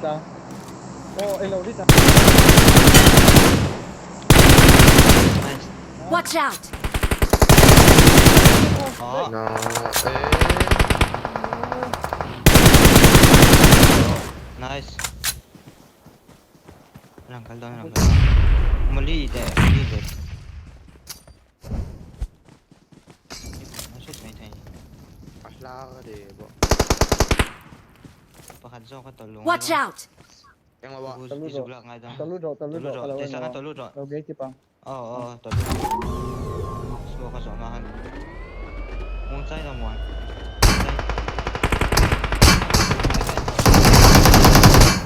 tlang. Oh, eng lo ri ta. Nice. Watch out! Oh. Na e. Nice. Lang kal dawn lang kal. Mali de, mali de. A hla ka de bo. Pakhat zawk a tawlh lung. Watch out! Englo a. Tawlh lut rawh. Tawlh lut rawh, tawlh lut rawh. Ka lo en Tawlh lut rawh. Lo gate tip ang. Aw aw tawlh lut rawh. Smoke a zawh hma khan. Muang chai lo muan.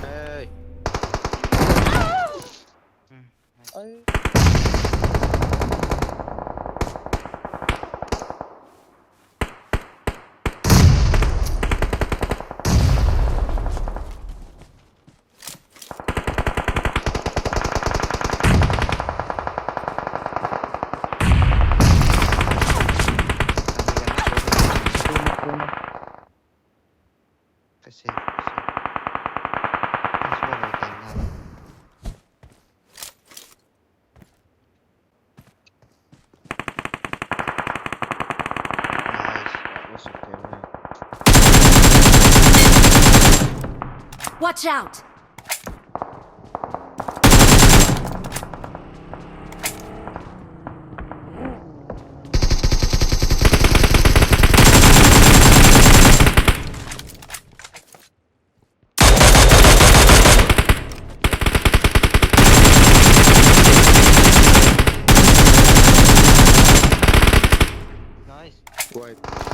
Hey. Ai. Ka save ka save. Ka swallow tan na. Watch out! Nice. White.